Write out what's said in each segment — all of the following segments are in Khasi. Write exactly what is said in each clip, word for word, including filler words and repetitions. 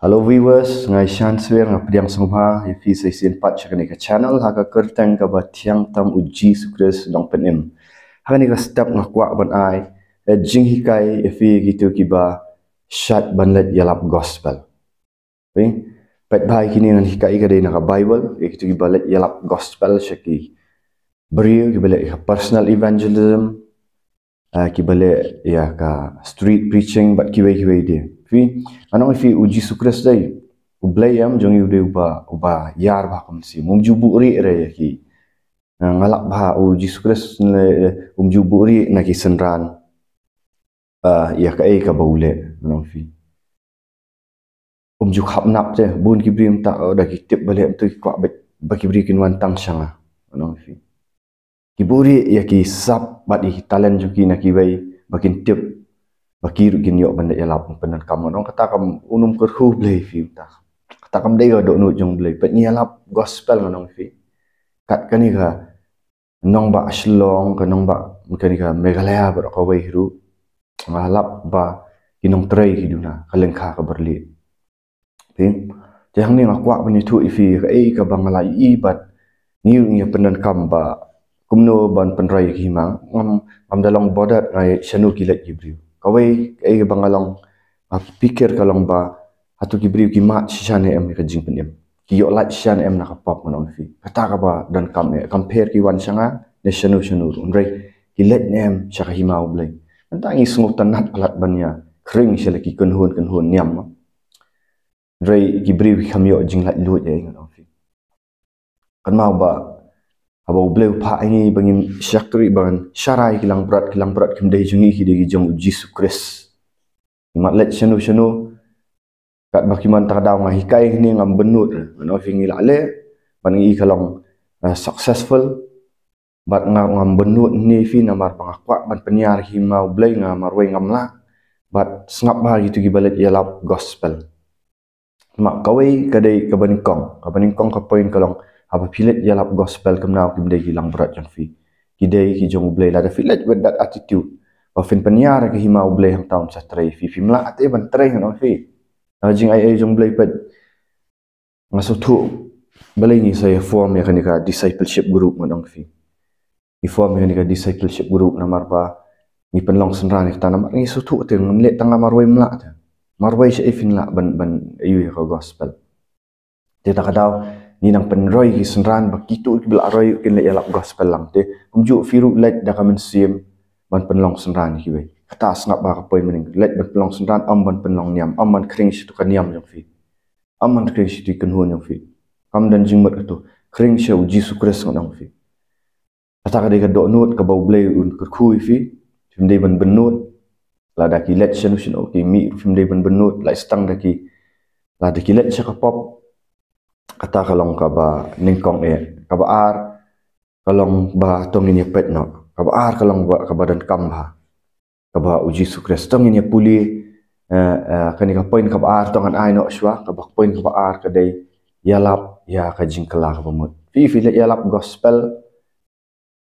Hello viewers, nga i Shan Swer, nga pdiang sngewbha ïa phi sa shisien pat sha kane ka channel ha ka kyrteng kaba thiang tam U Jisu Khrist Nongpynim. Ha kane ka step nga kwah ban ai, eh, jinghikai ïa phi kito kiba shait ban leit ïalap gospel. Phi, peit bha ïa kine ngan hikai ka dei na ka Bible, ïa kito kiba leit ïalap gospel sha ki briew, kiba leit ïa ka personal evangelism, ah, kiba leit ïa ka street preaching, bad kiwei kiwei de. Phi, nga ong ïa phi U Jisu Khrist dei U Blei em jong ngi, u dei uba, uba ïar bha kum shi. Um ju buhrieh re ïa ki. Nga lap bha U Jisu Khrist ne, um ju buhrieh na ki synran. Ah, ïa kaei kaba u leh, nga ong ïa phi. Um ju khapnap te, bun ki briew mynta, oh, da ki tip balei mynta ki kwah ba, ba ki briew kin wan tang sha nga, nga ong ïa phi. Ki buhrieh ïa ki sap bad ïa ki talent jong ki na kiwei, ba kin tip ba ki ruh kin ïoh ban leit ïalap, pyndonkam. Nga ong kata kam, un ym kyrkhu Blei ïa phi mynta. Kata kam dei ka dohnud jong Blei. Peit ngi ïalap gospel, nga ong ïa phi. Kat kane ka nongbah Shillong, ka nongbah, kane ka Meghalaya bad kawei ruh, nga lap ba ki nongtrei ki duna, ka lyngkha ka byrlieh. Phi, te hangne nga kwah ban ïathuh ïa phi kaei kaba nga la ïohi bad ngi, ngi pyndonkam ba kumno ban pynroi ïa ki hima. Ngam, ngam da long bothered nga ïa shano ki leit ki briew. Kawei kaei kaba nga long, nga pyrkhat ka long ba hato ki briew ki mad shisha ne em ïa ka jingpynim, ki ïoh lait shisha ne em na ka pop, nga ong ïa phi. Kata kaba donkam eh, kam pher ki wan sha nga ne shano shano ruh, hynrei ki leit ne em sha ka hima U Blei. Mynta ngi sngewtynnat palat ban ïa khring sha la ki kynhun kynhun niam, hynrei ki briew ki kham ïoh jinglaitluid ïa ngi, nga ong ïa phi. Kynmaw ba haba U Blei u phah ïa ngi ba ngin shakri, ban sharai ki langbrot, ki langbrot kim dei jong ngi, ki dei ki jong U Jisu Khrist. Ngim leit shano shano. Katba ki man, ta ka daw nga hikai hangne ngam bynnud, nga ong ïa phi, ngi la leh, ban ngi ka long, eh, successful. Bad nga, ngam bynnud hangne ïa phi namar ba nga kwah ban pynïar ïa ki hima U Blei, nga marwei ngam lah. Bad sngap bha kito kiba leit ïalap gospel. Ma kawei ka dei kaba nyngkong, kaba nyngkong ka point ka long, haba phi leit ïalap gospel, kumno kim dei ki langbrot jong phi. Ki dei ki jong U Blei. Lada phi leit with that attitude ba phin pynïar ïa ka hima U Blei, hangta un sa trei ïa phi. Phim lah te ban trei, nga ong ïa phi. Na ka jingai ei jong U Blei pat, nga sngewthuh balei ngi sa ïa form ïa kane ka discipleship group, nga ong ïa phi. Ngi form ïa kane ka discipleship group namar ba ngi pynlong synran ïa kata, namar ngi sngewthuh te ngan leh tang nga marwei, ym lah te. Marwei shaei phin lah ban, ban ïoh ïa ka gospel. Te ta ka daw ngi nang pynroi ïa ki synran ba kito kiba la roi kin leit ïalap gospel lang. Te kumjuh phi ruh leit da ka mynsiem ban pynlong synran ïa kiwei. Kata sngap bha ka point mynnin. Leit ban pynlong synran, ym ban pynlong niam, ym ban khring sha tu ka niam jong phi. Ym ban khring sha tu kynhun jong phi. Kam don jingmut kato. Khring sha U Jisu Khrist, nga ong ïa phi. Kata ka dei ka dohnud kaba U Blei un kyrkhu ïa phi. Phim dei ban bynnud. Lada ki leit shano shano ki mih, phim dei ban bynnud. Lait tang da ki, lada ki leit sha ka pop. Kata ka long kaba nyngkong eh. Kaba ar ka long ba to ngin ïa peit noh. Kaba ar ka long ba, kaba donkam bha, kaba U Jisu Khrist. To ngin ïa pule, eh, eh, kane ka point kaba ar to ngan ai noh shuwa, kaba point kaba ar ka dei ïalap ïa ka jingkylla kaba mut. Phi, phi leit ïalap gospel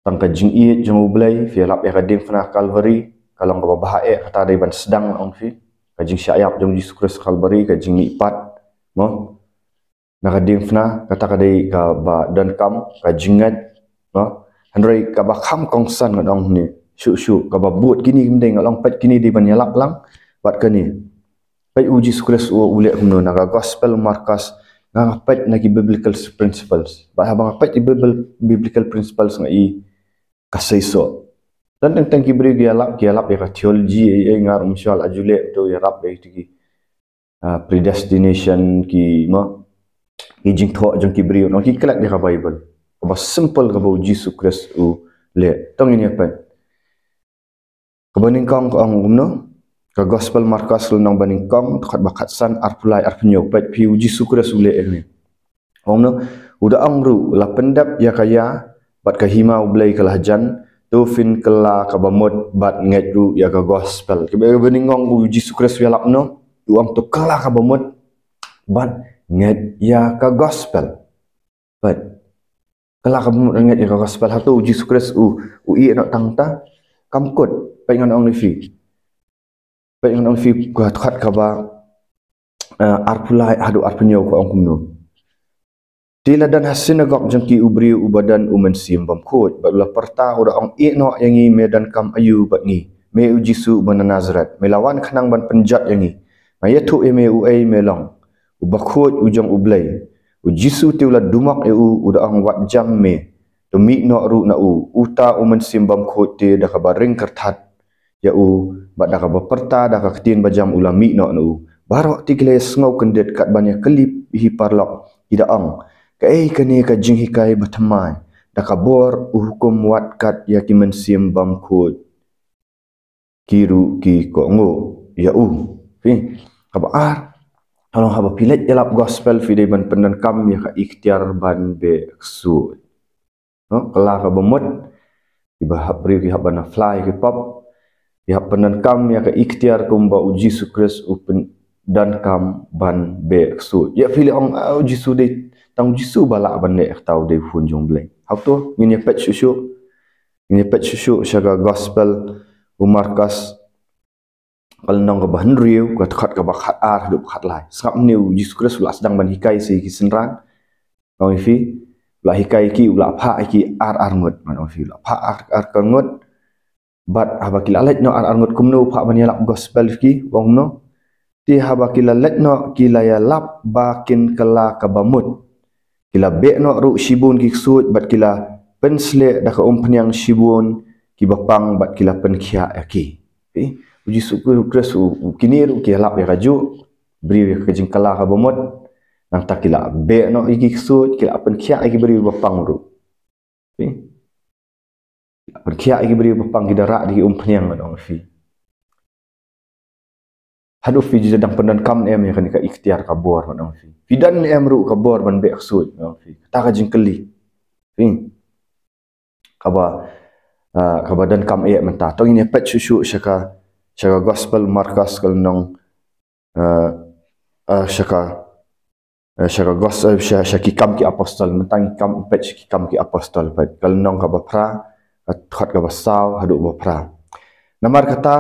tang ka jingïeit jong U Blei, phi ïalap ïa ka diengphna Calvary, ka long kaba bha eh, kata dei ban sdang, nga ong ïa phi. Ka jingshah ïap jong U Jisu Khrist Calvary, ka jingmihpat, mo, na ka diengphna, kata ka dei kaba donkam, ka jingngeit, no? Hynrei kaba kham kongsan, nga ong hangne, shuh shuh, kaba bud, kine kim dei, nga ong, peit, kine dei ban ïalap lang bad kane. Peit U Jisu Khrist u, u leh kumno na ka gospel Markos, nga, nga peit na ki biblical principles. Bad haba nga peit ki bibl-, biblical principles nga i ka seisoh. Tang tang ki briew ki ïalap, ki ïalap ïa ka theology, eh, eh, nga ruh ym sngewsih la ju leh tu, ïarap ïa tu ki ah, predestination, ki, mo, ki jingthoh jong ki briew, no, ki klet ïa ka Bible. Kaba simple kaba U Jisu Khrist u leh. To ngin ïa peit. Kaba nyngkong ka ong kumno? Ka gospel Markos lynnong ba nyngkong, dkhot ba khatsan, arphew lai, arphew hynñiew, peit phi U Jisu Khrist u leh ïa kane. Ong no, u da ong ruh, la pyndep ïa ka ïa bad ka hima U Blei ka la hajan, to phin kylla kaba mut bad ngeit ruh ïa ka gospel. Kaba, kaba nyngkong U Jisu Khrist u ïalap no, u ong to kylla kaba mut bad ngeit ïa ka gospel. Bad kylla kaba mut ngeit ïa ka gospel. Hato U Jisu Khrist u, u ïeh noh tang ta? Kam kut, peit ngan ong ïa phi. Peit ngan ong ïa phi ka dkhot kaba eh, arphew lai haduh arphew hynñiew ka ong kumno. Te la don ha synagog jong ki u briew uba don u mynsiem bymkhuid, bad u la pyrta u da ong, "Ïeh noh ïa ngi, me donkam aïu bad ngi, me u Jisu uba na Nasaret? Me la wan khnang ban pynjot ïa ngi? Nga ïathuh ïa me uei me long, u bakhuid u jong U Blei." U Jisu te u la dumok ïa u, u da ong, "Wat jam me, to mih noh ruh na u." Uta u mynsiem bymkhuid te da kaba ring kyrthat ïa u, bad da kaba pyrta da ka ktien bajam u la mih noh na u. Baroh te ki la ïasngew kyndit, katba ïakylli hi paralok, ki da ong, "Kaei kane ka jinghikai bathymmai? Da ka bor u hukum wat kat ïa ki mynsiem bymkhuid, ki ruh ki kohnguh ïa u." Phi, kaba ar, ka long haba phi leit ïalap gospel phi dei ban pyndonkam ïa ka iktiar ban beh ksuid. No, kylla kaba mut, kiba hap briew ki hap ban phla ïa ki pop, ki hap pyndonkam ïa ka iktiar kumba u Jisu Khrist u pyndonkam ban beh ksuid. Ïa phi leh ong, "Ah, u Jisu dei, tang u Jisu ba lah ban leh kata, u dei u khun jong U Blei." Hato ngin ïa peit shuh shuh, ngin ïa peit shuh shuh sha ka gospel u Markos, ka lynnong kaba hynriew, ka dkhot kaba khatar haduh khatlai. Sngap ne u Jisu Khrist u la sdang ban hikai sa ïa ki synran. Ong ïa phi, u la hikai ki, u la phah ïa ki ar ar ngut, ngan ong ïa phi, u la phah ar ar ngut. Bad haba ki la leit noh ar ar ngut, kumno u phah ban ïalap gospel ïa ki, u ong kumno? Te haba ki la leit noh ki la ïalap ba kin kylla kaba mut. Ki la beh noh ruh shibun ki ksuid bad ki la pynsleh da ka umphniang shibun kiba pang bad ki la pynkhiah ïa ki. Phi, u Jisu Khrist u, u kine ruh ki ïalap ïa kajuh, briew ïa ka jingkylla kaba mut. Nangta ki la beh noh ïa ki ksuid, ki la pynkhiah ïa ki briew ba pang ruh. Phi, pynkhiah ïa ki briew ba pang, ki da rah da ki umphniang, ngan ong ïa phi. Haduh phi ju dang pyndonkam em ïa kane ka iktiar ka bor, ngan ong ïa phi. Phi don em ruh ka bor ban beh ksuid, ngan ong ïa phi. Kata ka jingkylli. Phi, kaba, ah, kaba donkam eh mynta. To ngin ïa peit shuh shuh sha ka, sha ka gospel Markos ka lynnong, ah, ah, sha ka, eh, sha ka gos-, eh, sha, sha ki Kam ki Apostol, mynta ngi kam peit sha ki Kam ki Apostol, peit ka lynnong kaba phra, ka dkhot kaba saw haduh ba phra. Namar kata,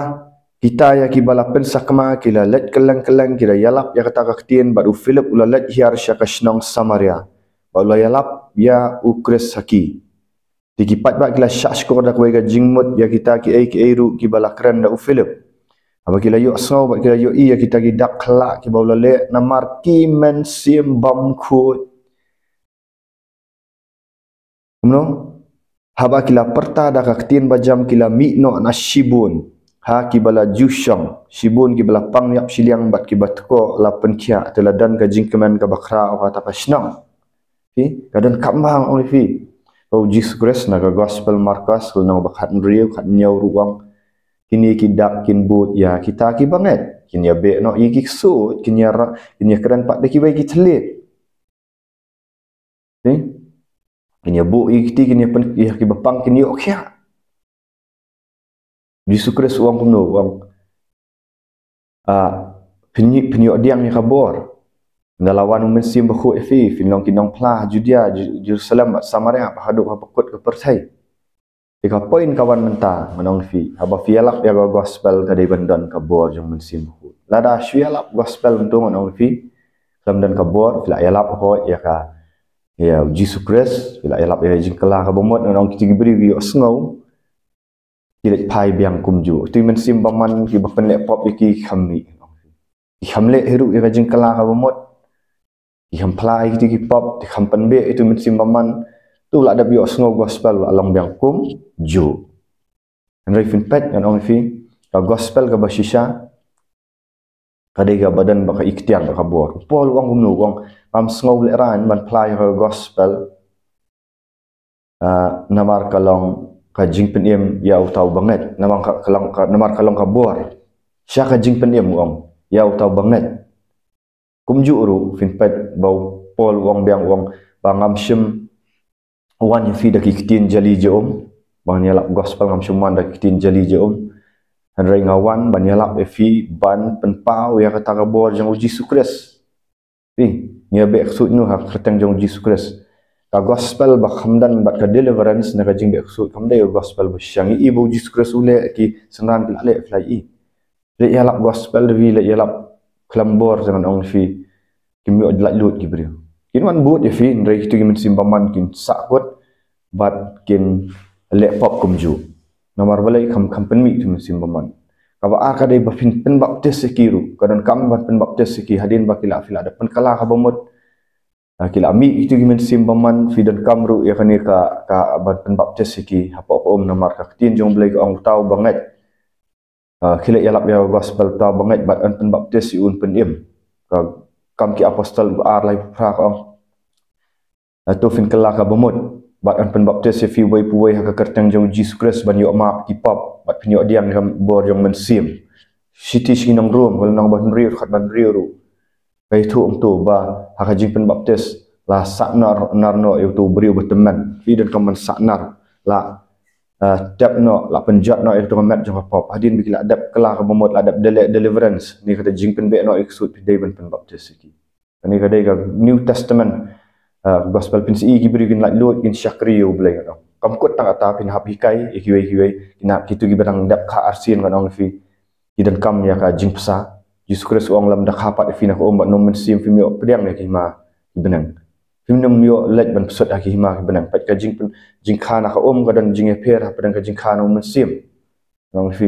kita ïa kiba la pynsakma ki la leit kylleng kylleng, ki la ïalap ïa kata ka ktien, bad u Philip u la leit hiar sha ka shnong Samaria, bad u la ïalap ïa u Khrist ha ki. Te ki paidbah ki la shahshkor da kawei ka jingmut ïa kita kiei kiei ruh kiba la kren da u Philip. Haba ki la ïohsngew bad ki la ïohi ïa kita ki dak khyllah kiba u la leh, namar ki mynsiem bymkhuid. Kumno? Haba ki la pyrta da ka ktien bajam ki la mih noh na shibun ha kiba la ju shong, shibun kiba la pang ïap shiliang bad kiba tkoh la pynkhiah, te la don ka jingkmen kaba khraw ha kata ka shnong. Phi, ka donkam bha, ngan ong ïa phi. Ba u Jisu Khrist na ka gospel Markos, ka lynnong ba khathynriew, khathynñiew ruh u ong, kine ki dak kin bud ïa kita kiba ngeit, kin ïa beh noh ïa ki ksuid, kin ïa ra-, kin ïa kren pat da kiwei ki thylliej. Phi, kin ïa buh ïa kiti, kin ïa pyn-, ïa kiba pang kin ïoh khiah. Jisu Khrist u ong kumno, u ong, ah, phin ïoh, phin ïoh pdiang ïa ka bor. Ynda la wan u Mynsiem Bakhuid ïa phi, phin long ki nongphla ha Judia, Ju-, Jerusalem bad Samaria, bad haduh ha bakut ka pyrthei. Te ka point ka wan mynta, ngan ong ïa phi, haba phi ïalap ïa ka gospel ka dei ban don ka bor jong u Mynsiem Bakhuid. Lada shu ïalap gospel mynta, ngan ong ïa phi, khlem don ka bor, phi la ïalap hooid ïa ka, ïa u Jisu Khrist, phi la ïalap ïa ka jingkylla kaba mut, ngan ong, kiti ki briew ki ïohsngew, ki leit phai biang kumjuh. Kito ki mynsiem bymman kiba pynleh pop ïa ki, ki kham mih. Ki kham leh hi ruh ïa ka jingkylla kaba mut. Ki kham phla ïa kito ki pop, ki kham pynbeh ïa kito ki mynsiem bymman. Te u la dep ïohsngew gospel, u la long biang kumjuh. Hynrei phin peit, ngan ong ïa phi, ka gospel kaba shisha ka dei kaba don bad ka iktiar bad ka bor. U Paul u ong kumno, u ong, ngam sngew lehraiñ ban phla ïa ka gospel, ah, namar ka long ka jingpynim ïa uta uba ngeit, namar ka, ka long ka, namar ka long ka bor sha ka jingpynim, u ong, ïa uta uba ngeit. Kumjuh ruh phin peit ba u Paul u ong biang, u ong, ba ngam shym wan ïa phi da ki ktien jali jong um, ba ngan ïalap gospel ngam shym wan da ki ktien jali jong um. Hynrei nga wan ban ïalap ïa phi ban pynpaw ïa kata ka bor jong u Jisu Khrist. Phi, ngi ïa beh ksuid noh ha ka kyrteng jong u Jisu Khrist. Ka gospel ba kham don bad ka deliverance na ka jingbeh ksuid kam dei ka gospel ba shisha. Ngi i ba u Jisu Khrist u leh, ki synran ki la leh, phi la i. Leit ïalap gospel, da phi leit ïalap khlem bor, ngan ong ïa phi, kim ïoh laitluid ki briew. Kin wan bud ïa phi, hynrei kito ki mynsiem bymman kin sahkut bad kin leh pop kumjuh. Namar balei? Kam, kam pynmih kito ki mynsiem bymman. Kaba ar ka dei ba phin pynbaptis ïa ki ruh. Ka donkam ban pynbaptis ïa ki hadien ba ki la, phi la dep pynkylla kaba mut. Ah, ki la mih kito ki mynsiem bymman, phi donkam ruh ïa kane ka, ka ban pynbaptis ïa ki hapoh ka um, namar ka ktien jong U Blei ka ong, uta uba ngeit, ah, khie leit ïalap ïa ka gospel, uta uba ngeit bad un pynbaptis ïa u un pynim. Ka Kam ki Apostol ba ar, lai phra ka ong, ah, to phin kylla kaba mut bad un pynbaptis ïa phi uwei pa uwei ha ka kyrteng jong U Jisu Khrist ban ïoh map ki pop bad phin ïoh pdiang ïa ka bor jong u Mynsiem. Shithi sha ki nong Rom, ka lynnong ba hynriew, khat ba hynriew ruh. Ka ïathuh kumto ba ha ka jingpynbaptis la sah nar, nar noh ïa uto u briew ba tymmen. Phi donkam ban sah nar, la, eh, tep noh, la pynjot noh ïa uto ka met jong ka pop. Hadien ba ki la dep kylla kaba mut, la dep dele-, deliverance. Kane ka dei jingpynbeit noh ïa ka ksuid, phi dei ban pynbaptis ïa ki. Kane ka dei ka New Testament, eh, gospel. Phin sa ïohi ki briew kin laitluid, kin shakri ïa U Blei, ngan ong. Kam kut tang katta, phin hap hikai ïa kiwei kiwei, kin hap, kito kiba dang dep kha arsien, ngan ong ïa phi, ki donkam ïa ka jingpynsah. Jisu Khrist u ong, lymda kha pat ïa phi na ka um bad na u Mynsiem, phim ïoh pdiang ïa ka hima ki bneng. Phim ïoh leit ban pynshut ha ka hima ki bneng. Peit, ka jingpyn-, jingkha na ka um ka don jingïapher hapdeng ka jingkha na u Mynsiem, ngan ong ïa phi.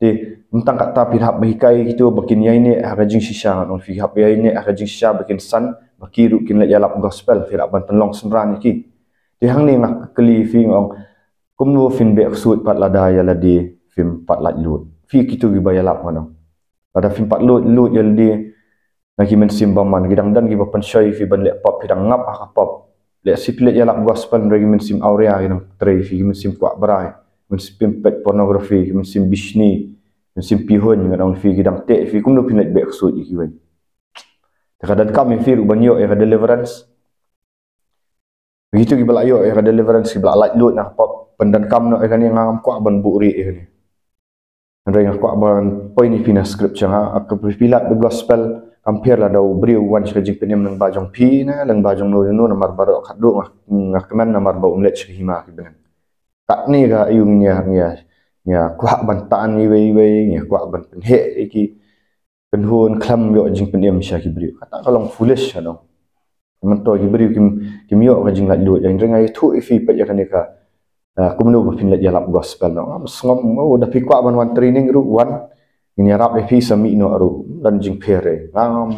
Te ym tang katta, phin hap hikai ïa kito ba kin ïaineh ha ka jingshisha, ngan ong ïa phi, hap ïaineh ha ka jingshisha ba kin san, ba ki ruh kin leit ïalap gospel, phi lah ban pynlong synran ïa ki. Te hangne nga kylli ïa phi, ngan ong, kumno phin beh ksuid pat lada ïa lade phim pat laitluid? Phi kito kiba ïalap, ngan ong. Lada phim pat luid, luid ïa lade na ki mynsiem bymman, ki dang don kiba pynshoi ïa phi ban leh pop, phi dang ngap ha ka pop. Lehse phi leit ïalap gospel, hynrei ki mynsiem awria ki dang trei ïa phi, ki mynsiem kwah brai, mynsiem peit pornography, ki mynsiem bishni, mynsiem pihuiñ, ngan ong ïa phi, ki dang teh ïa phi, kumno phin leit beh ksuid ïa kiwei? Te ka donkam ïa phi ruh ban ïoh ïa ka deliverance. Kito kiba la ïoh ïa ka deliverance, kiba la laitluid na ka pop, pyndonkam noh ïa kane. Nga ngam kwah ban buhrieh ïa kane. Hynrei nga kwah ban poi ïa phi na scripture, ha ka, phi lap the gospel, kam pher lada u briew u wan sha ka jingpynim lyngba jong phi ne lyngba jong no no, namar baroh khatduh nga, nga kmen namar ba um leit sha ka hima ki bneng. Katne ka ïa ngi, ngi ïa, ngi ïa kwah ban tan iwei iwei, ngi ïa kwah ban pynheh ïa ki, kynhun khlem ïoh jingpynim sha ki briew. Kata ka long foolish, ngan ong. Mynta ki briew kim, kim ïoh ka jinglaitluid. Hynrei nga ïathuh ïa phi pat ïa kane ka, ah, kumno ba phin leit ïalap gospel, ngan ong. Ngam sngewthuh, oh, da phi kwah ban wan training ruh wan. Ngin ïarap ïa phi sa mih noh ruh. Don jingpher, eh. Ngam,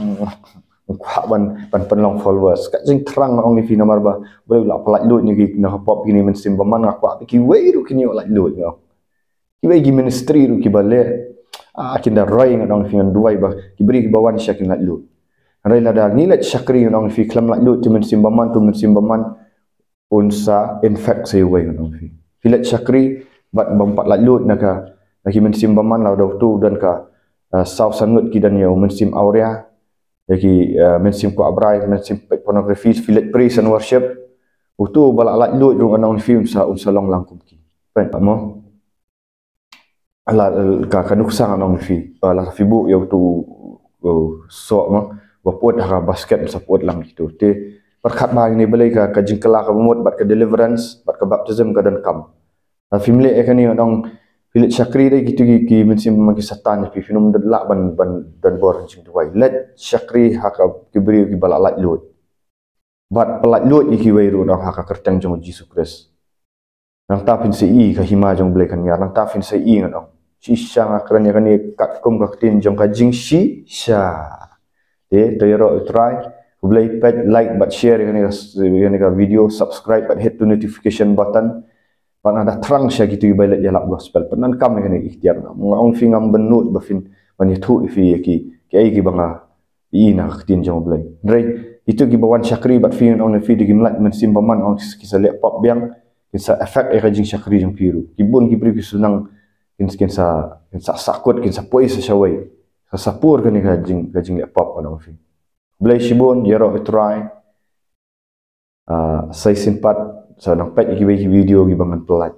ngam kwah ban, ban pynlong followers. Ka jingthrang, ngan ong ïa phi, namar ba briew la pyllaitluid na ki, na ka pop, kine mynsiem bymman, nga kwah ba kiwei ruh kin ïoh laitluid, ngan ong. Kiwei ki ministry ruh kiba leh, ah, kin da roi, ngan ong ïa phi, ngan duwai ba ki briew kiba wan sha kin laitluid. Hynrei lada ngi leit shakri, ngan ong ïa phi, khlem laitluid, te u mynsiem bymman, te u mynsiem bymman un sa infect sa ïa uwei, ngan ong ïa phi. Phi leit shakri bad bym pat laitluid na ka, na ki mynsiem bymman, lada uto u don ka, ah, saw san ngut ki don ïa u mynsiem awria, ïa ki, ah, mynsiem kwah brai, mynsiem peit pornography, phi leit praise and worship, uto uba la laitluid ruh, ngan ong ïa phi, un sa, un sa long lang kum ki. Peit mo? La, ka, ka nuksa, ngan ong ïa phi, ba la phi buh ïa uto u, u soh mo, ba put ha ka basket, sa put lang kito. Te pyrkhat bha ïa kine, balei ka, ka jingkylla kaba mut bad ka deliverance bad ka baptism ka donkam. La phim leh ïa kane, ngan ong, phi leit shakri, dei kito ki, ki mynsiem bymman ki sa tan ïa phi, phin ym lah ban, ban don bor jingduwai. Leit shakri ha ka, ki briew kiba la laitluid. Bad pyllaitluid ïa kiwei ruh, ngan ong, ha ka kyrteng jong u Jisu Khrist. Nangta phin sa ïohi ka hima jong U Blei kan ïar. Nangta phin sa ïohi, ngan ong. Shisha nga kren ïa kane katkum ka ktien jong ka jingshisha. Te, to ïaroh ïa U Trai. U Blei, peit, like bad share ïa kane ka, ïa kane ka video, subscribe bad hit to notification button. Bad ngan da thrang sha kito kiba leit ïalap gospel. Pyndonkam ïa kane ka iktiar. Nga ong ïa phi, ngam bynnud ba phin, ban ïathuh ïa phi ïa ki, kiei kiba nga ïohi na ka ktien jong U Blei. Hynrei kito kiba wan shakri bad phi, ngan ong ïa phi, da kim lait mynsiem bymman, ong, ki sa leh pop biang, kin sa affect ïa ka jingshakri jong phi ruh. Ki bun ki briew ki sa nang, kin, kin sa, kin sa sahkut, kin sa poi sa shawei. Sa, sa pur kane ka jing, ka jingleh pop, ngan ong ïa phi. Blei shibun, ïaroh ïa U Trai. Ah, sa shisien pat, sa nang peit ïa kiwei ki video kiba ngan pynlait.